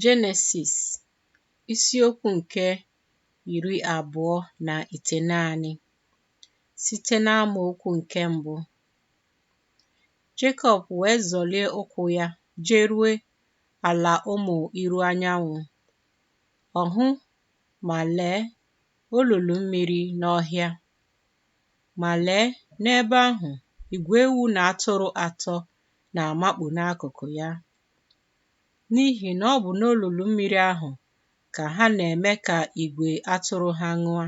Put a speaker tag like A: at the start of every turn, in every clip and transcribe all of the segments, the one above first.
A: Jenesis isiokwu nke 29 site n'amaokwu nke mbụ. Jekọb wee zọlie ụkwụ ya jerue ala ụmụ iru anyanwụ. Ọ hụ, ma lee, olulu mmiri n'ọhịa. Ma lee, n'ebe ahụ, igwe ewu na atụrụ atọ na-amakpu n'akụkụ ya. N'ihi na ọ bụ n'olulu mmiri ahụ ka ha na-eme ka igwe atụrụ ha ṅụa.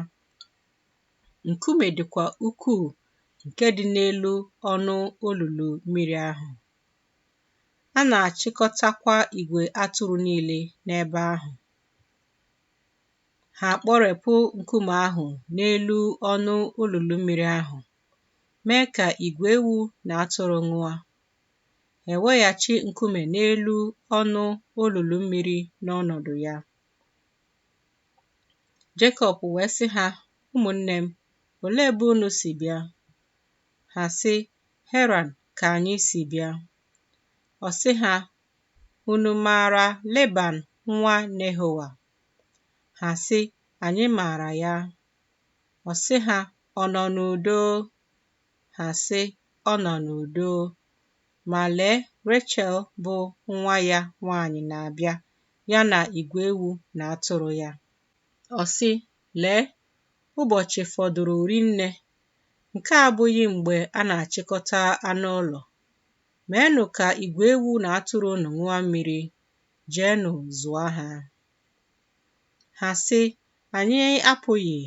A: Nkume dịkwa ukwuu nke dị n'elu ọnụ olulu mmiri ahụ. A na-achịkọtakwa igwe atụrụ niile n'ebe ahụ. Ha akpọrepụ nkume ahụ n'elu ọnụ olulu mmiri ahụ, mee ka igwe ewu na atụrụ ṅụa. Ha eweghachi nkume n'elu ọnụ olulu mmiri n'ọnọdụ ya. Jekọb wee sị ha, Ụmụnne m, olee ebe unu si bịa? Ha sị, Heran ka anyị si bịa. Ọ sị ha, Unu maara Leban nwa Nehoa? Ha sị, Anyị maara ya. Ọ sị ha, Ọ nọ n'udo? Ha sị, Ọ nọ n'udo. Ma lee, Rechel bụ nwa ya nwaanyị na-abịa, ya na igwe ewu na atụrụ ya. Ọ sị, Lee, ụbọchị fọdụrụ rinne, nke a abụghị mgbe a na-achịkọta anụ ụlọ. Meenụ ka igwe ewu na atụrụ unu ṅụọ mmiri, jeenụ zụọ ha. Ha sị, Anyị apụghị,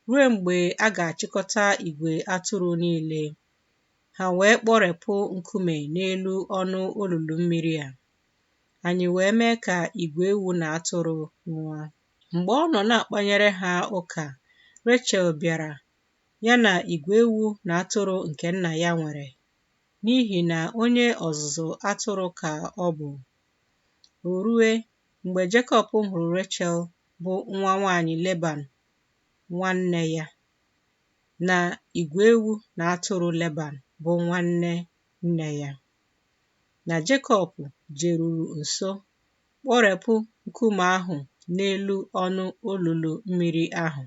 A: ruo mgbe a ga-achịkọta igwe atụrụ niile. Ha wee kpọrepụ nkume n'elu ọnụ olulu mmiri a. Anyị wee mee ka igwe ewu na atụrụ ṅụọ. Mgbe ọ nọ na-akpanyere ha ụka, Rechel bịara, ya na igwe ewu na atụrụ nke nna ya nwere, n'ihi na onye ọzụzụ atụrụ ka ọ bụ. O rue, mgbe Jekọb hụrụ Rechel bụ nwa nwaanyị Leban nwanne ya, na igwe ewu na atụrụ Leban bụ nwanne nne ya, na Jekọb jeruru nso, kpọrepụ nkume ahụ n'elu ọnụ olulu mmiri ahụ,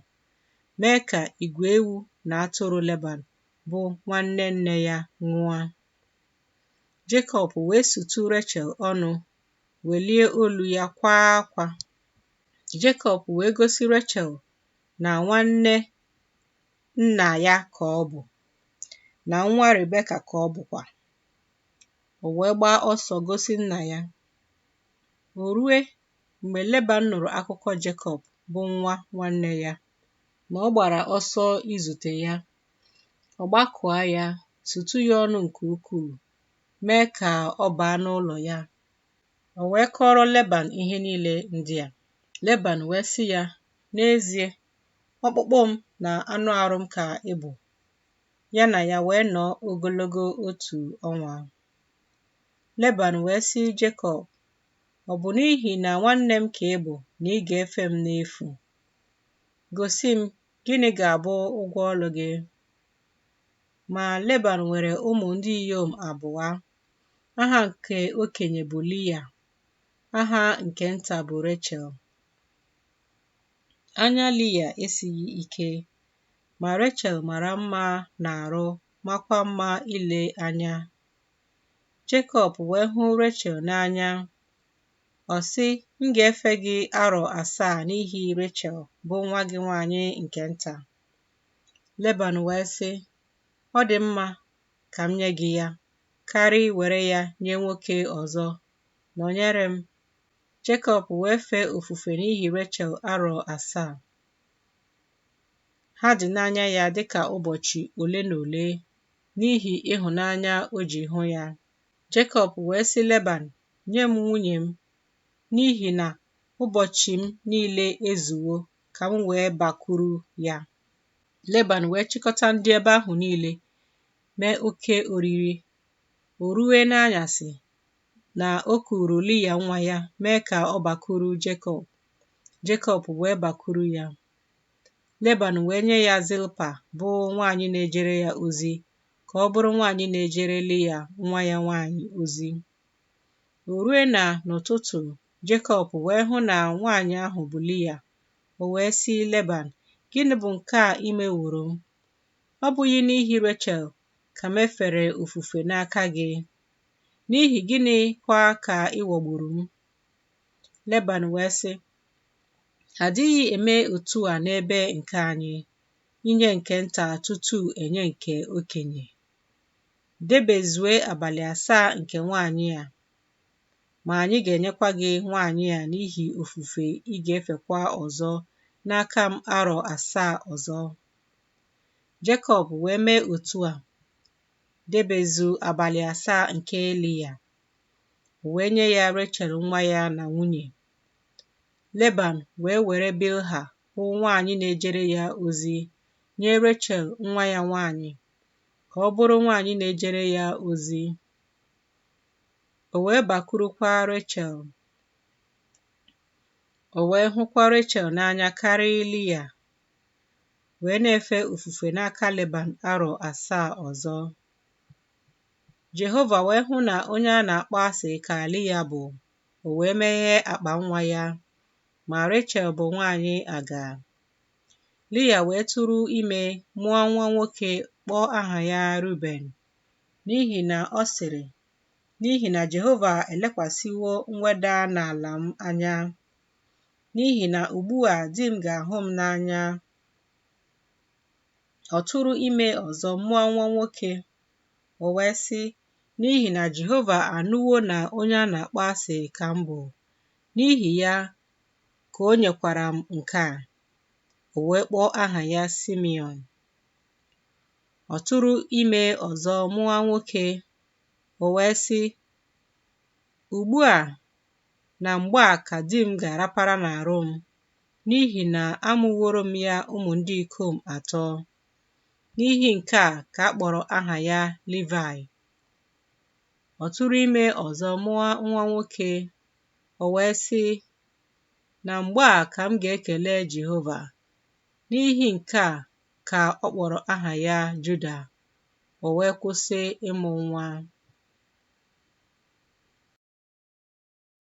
A: mee ka igwe ewu na atụrụ Leban bụ nwanne nne ya ṅụa. Jekọb wee sutu Rechel ọnụ, welie olu ya kwaa akwa. Jekọb wee gosi Rechel na nwanne nna ya ka ọ bụ, na nwa Rebeka ka ọ bụkwa. O wee gbaa ọsọ gosi nna ya. O rue, mgbe Leban nụrụ akụkọ Jekọb bụ nwa nwanne ya, na ọ gbara ọsọ izute ya, ọ gbakụa ya, sutu ya ọnụ nke ukwuu, mee ka ọ baa n'ụlọ ya. O wee kọọrọ Leban ihe niile ndị a. Leban wee sị ya, N'ezie, ọkpụkpụ m na anụ arụ m ka ị bụ. Ya na ya wee nọọ ogologo otu ọnwa. Leban wee sị Jekọb, Ọ bụ n'ihi na nwanne m ka ị bụ na ị ga-efe m n'efu? Gosi m gịnị ga-abụ ụgwọ ọlụ gị. Ma Leban nwere ụmụ ndị inyom abụọ. Aha nke okenye bụ Liya, aha nke nta bụ Rechel. Anya Liya esighị ike, ma Rechel mara mma n'arụ makwa mma ile anya. Jekọb wee hụ Rechel n'anya. Ọ sị, M ga-efe gị arọ 7 n'ihi Rechel, bụ nwa gị nwaanyị nke nta. Leban wee sị, Ọ dị mma ka m nye gị ya, karị were ya nye nwoke ọzọ. Nọnyere m. Jekọb wee fee ofufe n'ihi Rechel arọ 7. Ha dị n'anya ya dịka ụbọchị ole na ole n'ihi ịhụnanya o ji hụ ya. Jekọb wee sị Leban, Nye m nwunye m, n'ihi na ụbọchị m niile ezuwo ka m wee bakwuru ya. Leban wee chịkọta ndị ebe ahụ niile, mee oke oriri. O rue n'anyasị na o kuuru Liya nwa ya mee ka ọ bakwuru Jekọb. Jekọb wee bakwuru ya. Leban wee nye ya Zilpa bụ nwaanyị na-ejere ya ozi ka ọ bụrụ nwaanyị na-ejere Liya nwa ya nwaanyị ozi. O rue na n'ụtụtụ Jekọb wee hụ na nwaanyị ahụ bụ Liya. O wee sị Leban, Gịnị bụ nke a i meworo m? Ọ bụghị n'ihi Rechel ka m fere ofufe n'aka gị? N'ihi gịnị kwa ka ị ghọgburu m? Leban wee sị, A dịghị eme otu a n'ebe nke anyị, inye nke nta tutu enye nke okenye. Debezue abalị asaa nke nwaanyị a, ma anyị ga-enyekwa gị nwaanyị a n'ihi ofufe ị ga-efekwa ọzọ n'aka m arọ asaa ọzọ. Jekọb wee mee otu a, debezu abalị asaa nke Liya. O wee nye ya Rechel nwa ya na nwunye. Leban wee were Bilha bụ nwaanyị na-ejere ya ozi nye Rechel nwa ya nwaanyị ka ọ bụrụ nwaanyị na-ejere ya ozi. O wee bakwurukwa Rechel. O wee hụkwa Rechel n'anya karịa Liya, wee na-efe ofufe n'aka Leban arọ asaa ọzọ. Jehova wee hụ na onye a na-akpọ asị ka Liya bụ, o wee meghee akpa nwa ya, ma Rechel bụ nwaanyị aga. Liya wee tụrụ ime mụọ nwa nwoke kpọọ aha ya Ruben, n'ihi na ọ sịrị, N'ihi na Jehova elekwasịwo mweda n'ala m anya, n'ihi na ugbu a di m ga-ahụ m n'anya. Ọ tụrụ ime ọzọ mụọ nwa nwoke. O wee sị, N'ihi na Jehova anụwo na onye a na-akpọ asị ka m bụ, n'ihi ya ka o nyekwara m nke a. O wee kpọọ aha ya Simiọn. Ọ tụrụ ime ọzọ mụọ nwoke. O wee sị, Ugbu a na mgbe a ka di m ga-arapara n'arụ m, n'ihi na amụworo m ya ụmụ ndị ikom atọ. N'ihi nke a ka a kpọrọ aha ya Livaị. Ọ tụrụ ime ọzọ mụọ nwa nwoke. O wee sị, Na mgbe a ka m ga-ekele Jehova. N'ihi nke a ka ọ kpọrọ aha ya Juda. O wee kwụsị ịmụ nwa.